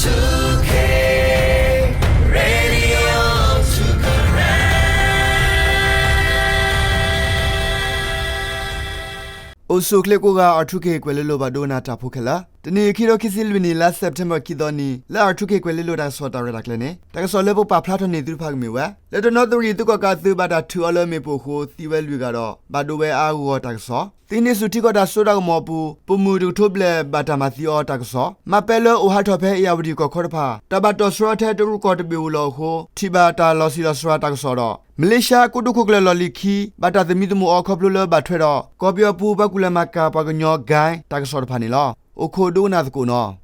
အိၣ်ဆူၣ်အိၣ်ချ့ကိးဂၤ R two K ကွဲၤလ့လိၤ ဘၣ်ဒိကနၣ်တၢ်ဖိခဲလၢာ်, တနံၤအံၤ ခံထိခံဆံလွံၢ်နံၣ် လါစဲးပထ့ဘၢၣ် ခံသီနံၤ လၢ R two K ကွဲၤလ့လိၤတၢ်ကစီၣ်တၢ်ရဲၣ်တၢ်ကျဲၤန့ၣ် တၢ်ကစီၣ်လၢပပာ်ဖျါထီၣ်န့ၢ်သုတဖၣ်ကမ့ၢ်ဝဲ လၢတနီသရံၣ် သုးကီၣ်ကးအသုး ဘၣ်တၢ်ထုးအီၤလၢမ့ၣ်ပိၢ်အဃိ သံဝဲလွံၢ်ဂၤဒီး ဘၣ်ဒိဝဲအါဂီၢ်ဂီၢ်တၢ်ကစီၣ်, သုးဟံးန့ၢ်ဆူၣ်ထံကီၢ်တၢ်စိတၢ်ကမီၤအပူၤ ပိာ်မုၣ်တကထိဘျဲၣ် ဘၣ်တၢ်မၤသံအီၤတၢ်ကစီၣ်, မၤပဲလၢအိၣ်ဟးထီၣ်ဖဲ အ့ၣ်ယၣ်ဝတံၣ်ကီၢ်ခီတဖၣ် တၢ်ဘၣ်တီၢ်ဆှၢအီၤထဲတရူးကီၢ်တဘ့ၣ်ဧိၤလီၤအဃိ ထံၣ်ဘၣ်တၢ်လီၤဆံးလီၤစှၤတၢ်ကစီၣ်ဒီး မလ့ၡါ ကိတိာ်ခိၣ်ကျၢၢ်လီၢ်လံၤခံ ဘၣ်တၢ်သမံသမိးအီၤခီဖျိလၢဘၣ်ထွဲဒီး ကီၢ်ပယီၤပူၤပှၤကူၣ်လဲၤမၤကၤပှၤကညီ gang တၢ်ကစီၣ်တဖၣ်န့ၣ်လီၤ. အိၣ်ခိးဒိကနၣ်သကိးနီၤ.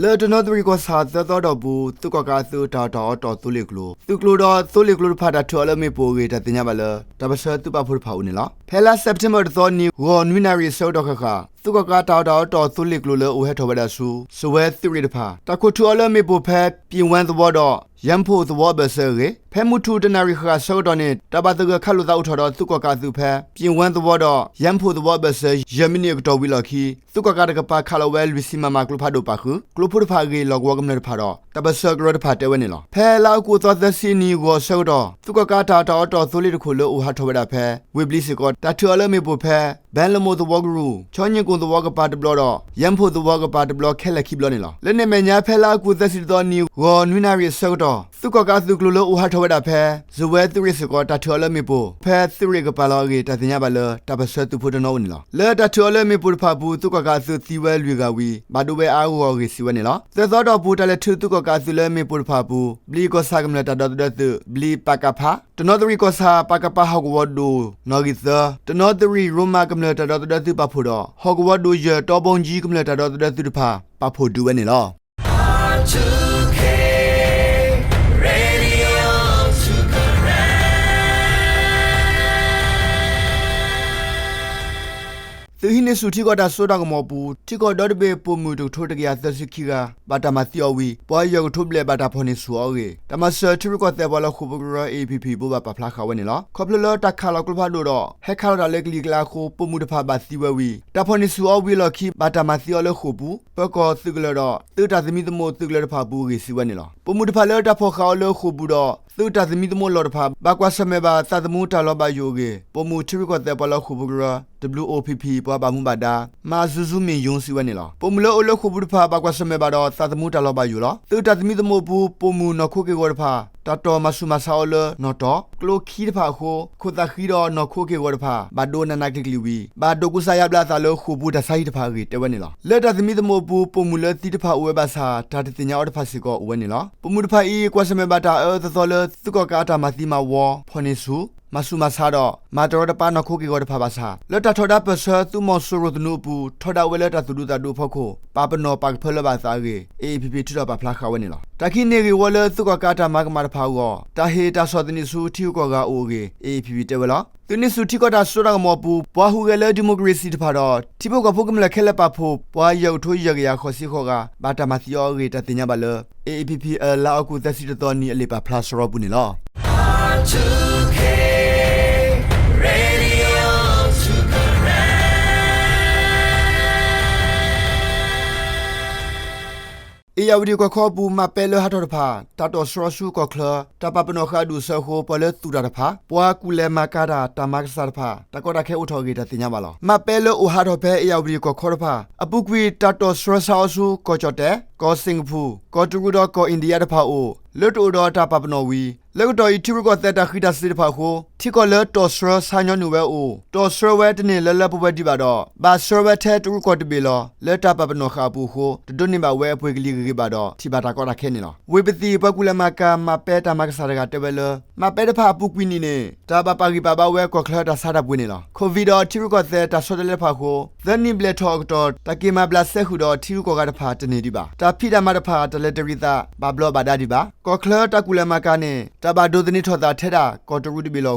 လၢတနီသရံၣ်ကီၢ်ဆၣ်သၢသီအတီၢ်ပူၤ သုးကီၣ်ကးအသုးတၢ်အီၣ်တၢ်အီတီၢ်သိလ့ၣ်ကျိၤ သုးကျိၤဒီးသိလ့ၣ်ကျိၤတဖၣ်တၢ်ထုးအီၤလၢမ့ၣ်ပိၢ်အဂ့ၢ် တၢ်သ့ၣ်ညါဘၣ်လၢ တၢ်ပၢၢ်ဆၢသုးပာ်ဖှိၣ်တဖၣ်အအိၣ်န့ၣ်လီၤ. ဖဲလါစဲးပထ့ဘၢၣ်တသီနံၤ ဂီၤနွံနၣ်ရံၣ်အဆၢကတီၢ်ဃၣ်ဃၣ် သုးကီၣ်ကးတၢ်အီၣ်တၢ်အီတီၢ်သိလ့ၣ်ကျိၤလၢအိၣ်ဟဲထီၣ်ဝဲဒၣ်ဆူ စဝဲသုးရ့ၣ်တဖၣ် တၢ်ခိးထုးအီၤလၢမ့ၣ်ပိၢ်ဖဲ ပၠ့ၣ်ဝၣ်သဝီဒီး ယၣ်ဖှိၣ်သဝီအဘၢၣ်စၢၤအဂ့ၢ် ဖဲမုၢ်ထူၣ်တနၣ်ရံၣ်ဃၣ်ဃၣ်အဆၢကတီၢ်န့ၣ် တၢ်ဘၣ်သဂၢၢ်ခးလိာ်သးအိၣ်ထီၣ်ဒီးသုးကီၣ်ကးအသုးဖဲ ပၠ့ၣ်ဝၣ်သဝီဒီး ယၣ်ဖှိၣ်သဝီအဘၢၣ်စၢၤ ယဲၢ်မံးနံးအကတီၢ်ဝံၤအလီၢ်ခံ သုးကီၣ်ကးတကပၤခးလီၤဝဲလွံၢ်ဆံ မမ ကျိဖးဒိၣ်ပာ်ဃုာ် ကျိဖိတဖၣ်အဂ့ၢ် လီၢ်ကဝီၤကမျၢၢ်တဖၣ်ဒီး တၢ်ပၢၢ်ဆၢကရၢတဖၣ်တဲဝဲန့ၣ်လီၤ. ဖဲလါအီကူးသီသၢဆံနံၤဂီၤအဆၢကတီၢ် သုးကီၣ်ကးတၢ်အီၣ်တၢ်အီတီၢ်သိလ့ၣ်တခိၣ်လၢအိၣ်ဟးထီၣ်ဝဲဒၣ်ဖဲ ဝ့ၢ်ဘျံးစ့ၢ်ကီး တၢ်ထုးအီၤလၢမ့ၣ်ပိၢ်ဖဲ ဘဲလမိၢ်သဝီကရူၢ်, ခၠီည့ၣ်ကိၣ်သဝီကပၤတဘျီဒီး ယၣ်ဖှိၣ်သဝီကပၤတဘျီခဲလၢာ်ခံဘျီန့ၣ်လီၤ. လၢန့ၣ်အမဲာ်ညါ ဖဲလါအီကူးသၢဆံတသီနံၤ ဂီၤနွံနၣ်ရံၣ်အဆၢကတီၢ် သုးကီၣ်ကးအသုးကျိၤလၢအိၣ်ဟးထီၣ်ဝဲဒၣ်ဖဲ စဝဲသုးရ့ၣ်စ့ၢ်ကီး တၢ်ထုးအီၤလၢမ့ၣ်ပိၢ် ဖဲသုးရ့ၣ်ကပၤလီၤအဂ့ၢ် တၢ်သ့ၣ်ညါဘၣ်လၢ တၢ်ပၢၢ်ဆၢသုးဖိတနီၤအိၣ်န့ၣ်လီၤ. လၢတၢ်ထုးအီၤလၢမ့ၣ်ပိၢ်တဖၣ်အပူၤ သုးကီၣ်ကးအသုးသံဝဲလွံၢ်ဂၤဝံၤ ဘၣ်ဒိဝဲအါဂီၢ်အဂ့ၢ် စံးဝဲန့ၣ်လီၤ. သၢသီအတီၢ်ပူၤ တၢ်လဲၤထုးသုးကီၣ်ကးအသုးလၢမ့ၣ်ပိၢ်တဖၣ်အပူၤ ဘျံးကီၢ်ဆၣ်ကမျၢၢ်တၢ်ဒီသဒၢသုး ဘျံးပကဖ တနီသရံၣ်ကီၢ်ဆၣ် ပကဖ ဟီၣ်ကဝီၤဒိၣ်နီၣ်ဂံၢ်သၢ, တနီသရံၣ်ရိမၤကမျၢၢ်တၢ်ဒီသဒၢသုးပာ်ဖှိၣ်ဒီး ဟီၣ်ကဝီၤဒိၣ်ယဲၢ် တီဘိကၠံကမျၢၢ်တၢ်ဒီသဒၢသုးတဖၣ် ပာ်ဖှိၣ်ဒုးဝဲန့ၣ်လီၤ. သုးဟံးန့ၢ်ဆူၣ်ထံကီၢ်တၢ်စိတၢ်ကမီၤအပူၤ ထံကီၢ်ဒီတဘ့ၣ်ပိာ်မုၣ်တကထိတကယၤသၢဆံခံဂၤ ဘၣ်တၢ်မၤသံအီၤဝံၤ ပှၤယဲၢ်ကထိဘျဲၣ်ဘၣ်တၢ်ဖီၣ်န့ၢ်ဆူၣ်အီၤအဂ့ၢ် တၢ်မၤစၢၤထံရူၢ်ကီၢ်သဲးပှၤလီၤဃိာ်ဖိကရၢ AAPP ဘိးဘၣ်ပာ်ဖျါဃာ်ဝဲန့ၣ်လီၤ. ခီဖျိလၢတၢ်ခးလီၤကျိဖးဒိၣ်ဒီး ဟဲခးလီၤတၢ်လၢကလံၤကျါအဃိ ပိာ်မုၣ်တဖၣ်ဘၣ်သံဝဲဝံၤ တၢ်ဖီၣ်န့ၢ်ဆူၣ်အီၤဝံၤအလီၢ်ခံ ဘၣ်တၢ်မၤသံအီၤလၢဃိာ်ပူၤ ပၢၤကီၢ်သုးကလၢၤဒီး သုးတၢ်သမံသမိးသုးကလၢၤတဖၣ်အပူၤအဂ့ၢ် စံးဝဲန့ၣ်လီၤ. ပိာ်မုၣ်တဖၣ်လၢတၢ်ဖီၣ်ဃာ်အီၤလၢဃိာ်ပူၤဒီး သုးတၢ်သမံသမိးလီၢ်တဖၣ် ဘၣ်ကွၢ်ဆၢၣ်မဲာ်ဘၣ်သးသမူတၢ်လီၤဘၣ်ယိၣ်အဂ့ၢ် ပိာ်မုၣ်ထံရူၢ်ကီၢ်သဲးပှၤလီၤဃိာ်ဖိကရၢ WOPP ပှၤဘၣ်မူဘၣ်ဒါ မၤဇူဇူမ့ၣ်ယိၤ စံးဝဲန့ၣ်လီၤ. ပိာ်မုၣ်လၢအိၣ်လၢဃိာ်ပူၤတဖၣ် ဘၣ်ကွၢ်ဆၢၣ်မဲာ်ဘၣ်ဒီးသးသမူတၢ်လီၤဘၣ်ယိၣ်လီၤ. သုးတၢ်သမံသမိးအပူၤ ပိာ်မုၣ်နီၢ်ခိက့ၢ်ဂီၤတဖၣ် တၢ်တီၢ်မၤဆူၣ်မၤဆါအီၤလၢနီၢ်တီၢ် ကျိခံတဖၣ်အဃိ ခိၣ်သးဃံဒီးနီၢ်ခိက့ၢ်ဂီၤတဖၣ် ဘၣ်ဒိနးနးကျံၤကျံၤဝံၤ ဘၣ်ဒိကူစါယါဘျါအသးလၢဃိာ်ပူၤတၢ်ဆါဟံၣ်တဖၣ်အဂ့ၢ် တဲဝဲန့ၣ်လီၤ. လၢတၢ်သမံသမိးအပူၤ ပိာ်မုၣ်လၢသံတဖၣ်အိၣ်ဝဲဘၣ်ဆၣ် တၢ်တသ့ၣ်ညါအီၤတဖၣ်စ့ၢ်ကီးအိၣ်ဝဲန့ၣ်လီၤ. ပိာ်မုၣ်တဖၣ်အံၤ ကွၢ်ဆၢၣ်မဲာ်ဘၣ်တၢ်အၢအၢသီသီလၢ သုးကီၣ်ကးအတၢ်မၤသံမၤဝီ ဖီၣ်န့ၢ်ဆူၣ် မၤဆူၣ်မၤဆါဒီး မၤတရီတပါနီၢ်ခိက့ၢ်ဂီၤတဖၣ်ဘၣ်ဆၣ် လၢတၢ်ထီဒါပၢၢ်ဆၢသုးမီၤစိရိၤသနူအပူၤ ထီဒါဝဲလၢတၢ်သူၣ်ဒူသးဒူအဖီခိၣ် ပာ်ပနီၣ်ပာ်ကဖၢလၢၤဘၣ်အသးအဂ့ၢ် AAPP ထုးထီၣ်ပာ်ဖျါဃာ်ဝဲန့ၣ်လီၤ. တၢ်ကဟံးန့ၢ်ဂ့ၢ်ဝီလၢသုးကီၣ်ကးတၢ်မၤကမၣ်တဖၣ်အဂီၢ် တၢ်ဟ့ၣ်တၢ်ဆီၣ်သနံးဆူထံဂုၤကီၢ်ဂၤအအိၣ်အဂ့ၢ် AAPP တဲဝဲလီၤ. သုးန့ၢ်ဆူၣ်ထံကီၢ်တၢ်စိတၢ်ကမီၤအပူၤ ပှၤဟူးဂဲၤလၢဒံၣ်မိၣ်ကရ့ၣ်စံၣ်တဖၣ်ဒီး ထံဖိကီၢ်ဖိကမျၢၢ်ခဲလၢာ်ပာ်ဖှိၣ် ပှၤယဲၢ်ကထိယဲၢ်ကယၤဃိးဆံဃိးဂၤ ဘၣ်တၢ်မၤသံအီၤအဂ့ၢ် တၢ်သ့ၣ်ညါဘၣ်လၢ AAPP လါအီကူးသၢဆံတသီနံၤအလံာ်ပာ်ဖျါစရီပူၤန့ၣ်လီၤ. အ့ၣ်ယၣ်ဝတံၣ်ကီၢ်ခီအပူၤ မၤပဲလၢဟးထီၣ်တဖၣ် တၢ်တီၣ်ဆှၢဆူကီၢ်ချၢ တၢ်ပာ်ပနီၣ်ဃာ်အဒူၣ်အဆၢအဃိ ပှၤလၢသူၣ်တၢ်တဖၣ် ပှၤကူၣ်လဲၤမၤကၤတၢ် တၢ်မၤကစၢ်တဖၣ် တၢ်ကီတၢ်ခဲအိၣ်ထီၣ်အဂ့ၢ် တၢ်သ့ၣ်ညါဘၣ်လီၤ. မၤပဲလၢအိၣ်ဟးထီၣ်ဖဲအ့ၣ်ယၣ်ဝတံၣ်ကီၢ်ခီတဖၣ် အပူၤကွံာ် တၢ်တီၣ်ဆှၢဆါအီၤဆူ ကီၢ်ကၠီၣ်တဲၣ်, ကီၢ်စ့ၣ်ကပူၤ, ကီၢ်တရူးဒီးကီၢ်အ့ၣ်ဒံယါတဖၣ်အအိၣ် လၢတအိၣ်ဒီးတၢ်ပာ်ပနီၣ်ဝံၤ လၢကတီၢ်အံၤ ထံရူၢ်ကီၢ်သဲးတၢ်ဃံးတၢ်စ့ၤတဖၣ်အဃိ ထံကီၢ်လၢတီၣ်ဆှၢဆါညီနုၢ်ဝဲအအိၣ် တီၣ်ဆှၢဝဲတန့ၢ်လၢလၢပှဲၤပှဲၤဒံးဘၣ်ဒီး ဘၣ်ဆှၢဝဲထဲတရူးကီၢ်တဘ့ၣ်လီၤ. လၢတၢ်ပာ်ပနီၣ်ဃာ်အပူၤအဃိ တဒိးန့ၢ်ဘၣ်ဝဲအပှ့ၤကလံၤဂ့ၤဂ့ၤဘၣ်ဒီး ထံၣ်ဘၣ်တၢ်ကီတၢ်ခဲန့ၣ်လီၤ. ဝ့ၢ်ပသံၣ် ပှၤကူၣ်လဲၤမၤကၤ မၤပဲတၢ်မၤကစၢ်တဂၤတဲဝဲလၢ မၤပဲတဖၣ်အပူၤကွံာ်နံၣ်န့ၣ် တၢ်ဘၣ်ပာ်ဂံၢ်ပာ်ဘါဝဲကီၢ်ချၢတၢ်ဆါတၢ်ပှ့ၤန့ၣ်လီၤ. COVID ဒီးထံရူၢ်ကီၢ်သဲးတၢ်ဆီတလဲတဖၣ်အဃိ သၢနံၣ်ဘျဲၣ်ထီၣ်အကတီၢ် တၢ်က့ၤမၤဘျးစဲဃုာ်ဒီးထံဂုၤကီၢ်ဂၤတဖၣ်တန့ၢ်ဒံးဘၣ်. တၢ်ဖံးတၢ်မၤတဖၣ် တၢ်လဲၤတရံးသး ဘၣ်ဘျီးဘၣ်ဒါဒံးဘၣ်. ကီၢ်ချၢတၢ်ကူၣ်လဲၤမၤကၤန့ၣ် တၢ်ဘၣ်ဒိးသန့ၤထီၣ်သးထဲဒၣ်ကီၢ်တရူးတဘ့ၣ်လီၤ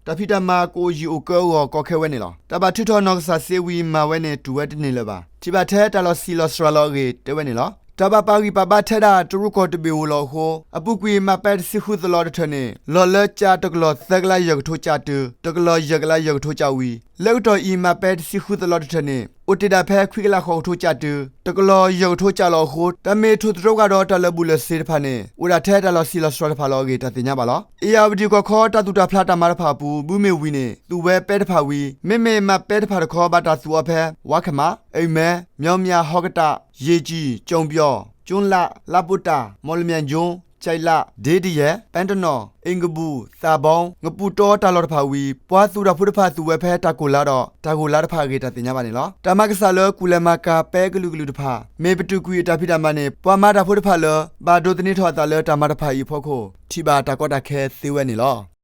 အဃိ တၢ်ဖံးတၢ်မၤကအိၣ်ယံာ်အိၣ်ကၢအဂီၢ်ကီခဲဝဲန့ၣ်လီၤ. တၢ်ဘၣ်ထုးထီၣ်နီၢ်ကစၢ်စ့ဝံၤမၤဝဲန့ၣ် တူၢ်ဝဲတန့ၢ်လၢၤဘၣ်. ထံၣ်ဘၣ်ထဲတၢ်လီၤဆံးလီၤစှၤလီၤအဂ့ၢ်တဲဝဲန့ၣ်လီၤ. တၢ်ဘၣ်ပာ်ဂံၢ်ပာ်ဘါထဲဒၣ်တရူးကီၢ်တဘ့ၣ်ဧိၤလီၤအဃိ အပူၤကွံာ်မးပဲတဆံဃုသလီတထၢၣ်န့ၣ် လီၢ်လၢကၠးတကလီၢ်သၢကလးယဲၢ်ကထိကၠးတုၤ တကလီၢ်ယဲၢ်ကလးယဲၢ်ကထိကၠးဝံၤ လၢကတီၢ်အံၤ မးပဲတဆံဃုသလီတထၢၣ်န့ၣ် အိၣ်တ့ၢ်ဒၣ်ဖဲခွံကလးဃိးကထိကၠးတုၤ တကလီၢ်ယဲၢ်ကထိကၠးလီၤအဃိ တၢ်မ့ၢ်ထိၣ်သတြီၤကဒီးတၢ်လၢာ်ဘူၣ်လၢာ်စ့တဖၣ်န့ၣ် အိၣ်ဒၣ်ထဲတၢ်လီၤဆံးလီၤစှၤတဖၣ်လီၤအဂ့ၢ်တၢ်သ့ၣ်ညါဘၣ်လီၤ. အ့ၣ်ယၣ်ဝတံၣ်ကီၢ်ခီ တၢ်သူၣ်တၢ်ဖျးတၢ်မၤတဖၣ်အပူၤ ဘုမ့ၢ်ဝံၤန့ၣ် သူၣ်ဝဲပဲတဖၣ်ဝံၤ မ့မ့ၢ်မးပဲတဖၣ်တခီ ဘၣ်တၢ်သူၣ်အီၤဖဲ ဝးခမး, အၣ်မၢ, မၠီမၠး, ဟီကတး, ယ့ၢ်ကၠံၣ်, ကၠိၣ်ပယီၣ်, ကၠိလး, လးပိတၢ်, မီၣ်လမၠဲၣ်ကၠိ, ကၠဲးလး, ဒ့တယဲၢ်, ပဲတနီၣ်, အ့ၣ်ကဘူၣ်, သးဘီ, ငပူၣ်တီတၢ်လီၢ်တဖၣ်ဝံၤ ပှၤသူၣ်တၢ်ဖိတဖၣ်သူၣ်ဝဲဖဲတၢ်ကိၢ်လါဒီး တၢ်ဂိၢ်လါတဖၣ်အဂ့ၢ်တၢ်သ့ၣ်ညါဘၣ်န့ၣ်လီၤ. တၢ်မၤကစၢ်လၢကူၣ်လဲၤမၤကၤပဲကလုာ်ကလုာ်တဖၣ် မ့ၢ်ပတုာ်ကွံာ်အတၢ်ဖံးတၢ်မၤန့ၣ် ပှၤမၤတၢ်ဖိတဖၣ်လၢ ဘၣ်ဒိးသန့ၤထီၣ်အသးလၢတၢ်မၤတဖၣ်အံၤအဖီခိၣ် ထံၣ်ဘၣ်တၢ်ကီတၢ်ခဲသ့ဝဲန့ၣ်လီၤ.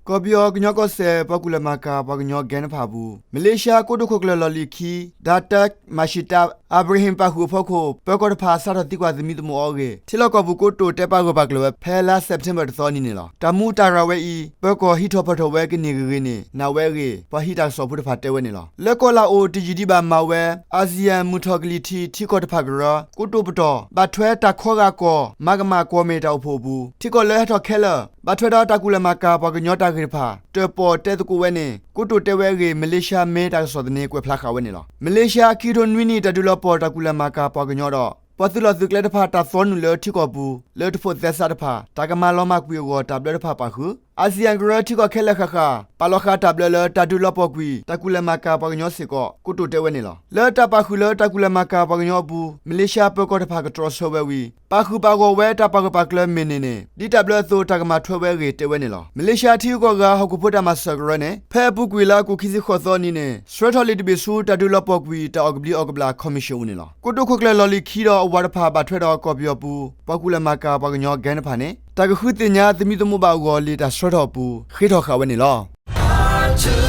ကီၢ်ပယီၤကညီကီၢ်စဲၣ် ပှၤကူၣ်လဲၤမၤကၤပှၤကညီ gang တဖၣ်အပူၤ မလ့ၡါကိတိာ်ခိၣ်ကျၢၢ်လီၢ်လံၤခံ ဒၤတၢ မၤၡံးတး အၤဘြၤဟံၣ် ပာ်ဃုာ်အဖီခိၣ် ပၢၤကီၢ်တဖၣ်စးထီၣ်သံကွၢ်သမံသမိးအီၤအဂ့ၢ် ထံလီၢ်ကီၢ်ပူၤကိတိာ်တဲပာ်ဂၢၢ်ပာ်ကျၢၤဝဲ ဖဲလါစဲးပထ့ဘၢၣ်တသီအနံၤန့ၣ်လီၤ. တၢ်မူးတၢ်ရၤဝဲအံၤ ပၢၤကီၢ်ဟံးထီၣ်ဖီၣ်ထီၣ်ဝဲကန့ၢ်ဂ့ၤဂ့ၤန့ၣ် နာ်ဝဲအဂ့ၢ် ပှၤဟံးတၢ်ကစီၣ်ဖိတဖၣ်တဲဝဲန့ၣ်လီၤ. လၢကီၢ်လၢအိၣ်တယံာ်ဒံးဘၣ်မၤဝဲ အၣ်စံၣ်ယၣ်မုၢ်ထီၣ်ကလံၤထံးထံကီၢ်တဖၣ်ကရၢ ကိတိာ်ပတီၢ် ဘၣ်ထွဲတၢ်ခီဂာ်ကီၢ် မၤကမၣ်ကွီၢ်မဲာ်တၢ်အိၣ်ဖှိၣ်အပူၤ ထံကီၢ်လၢဟဲထီၣ်ခဲလၢာ် ဘၣ်ထွဲဒီးတၢ်ကူၣ်လဲၤမၤကၤပှၤကညီတၢ်ဂ့ၢ်တဖၣ် တၢၣ်ပီၣ်တဲသကိးဝဲန့ၣ် ကိတိာ်တဲဝဲအဂ့ၢ် မလ့ၡါမ့ၢ်တၢ်ကစီၣ်သန့ကွဲးဖျါဃာ်ဝဲန့ၣ်လီၤ. မလ့ၡါခံကထိနွံနံၣ် တၢ်ဒုးလီၤပီၢ်တၢ်ကူၣ်လဲၤမၤကၤပှၤကညီဒီး ပှၤသုးလီၢ်သုးကျဲတဖၣ်တၢ်သီနုာ်လၢထံကီၢ်ပူၤ လၢတဖိးသဲစးတဖၣ် တၢ်ကမၤလီၤမၢ်ကွံာ်အဂီၢ်တၢ်ဘျၢတဖၣ်ပာ်ဃုာ် အၣ်စံၣ်ယၣ်ကရၢထံကီၢ်ခဲလၢာ်ဃၣ်ဃၣ် ပာ်လီၤဃာ်တၢ်ဘျၢလၢတၢ်ဒုးလီၤပီၢ်ကွံာ် တၢ်ကူၣ်လဲၤမၤကၤပှၤကညီစ့ၢ်ကီး ကိတိာ်တဲဝဲန့ၣ်လီၤ. လၢတၢ်ပာ်ဃုာ်လၢတၢ်ကူၣ်လဲၤမၤကၤပှၤကညီအပူၤ မလ့ၡါပၢၤကီၢ်တဖၣ်ကတြီဆၢဝဲဝံၤ ပာ်ဃုာ်ပာ်ဂီၢ်ဝဲတၢ်ပာ်ဂၢၢ်ပာ်ကျၢၤမ့ၢ်န့ၢ်န့ၣ် ဒ်တၢ်ဘျၢအသိး တၢ်ကမၤထွဲဝဲအဂ့ၢ်တဲဝဲန့ၣ်လီၤ. မလ့ၡါထံဂုၤကီၢ်ဂၤဟီၣ်ခိၣ်ဖိတၢ်မၤစၢၤကရၢန့ၣ် ဖဲအပူၤကွံာ်လါအီကူးခံဆံဃိးသီအနံၤန့ၣ် ဆှၢထီၣ်လံာ်တဘ့ၣ်ဆူ တၢ်ဒုးလီၤပီၢ်ကွံာ်တၢ်အီၣ်ကဘျံးအီၣ်ကဘျၣ်ခီမံၣ်ၡၢၣ်အအိၣ်န့ၣ်လီၤ. ကိတိာ်ခိၣ်ကျၢၢ်လီၢ်လံၤခံဒီးအဝၤတဖၣ်ဘၣ်ထွဲဒီးကီၢ်ပယီၤပူၤ ပှၤကူၣ်လဲၤမၤကၤပှၤကညီ gang တဖၣ်န့ၣ် တၢ်ကဃုသ့ၣ်ညါသမံသမိးဘၣ်အဂီၢ် လံာ်တၢ်ဆှၢထီၣ်အပူၤ ဃ့ထီၣ်ဃာ်ဝဲန့ၣ်လီၤ.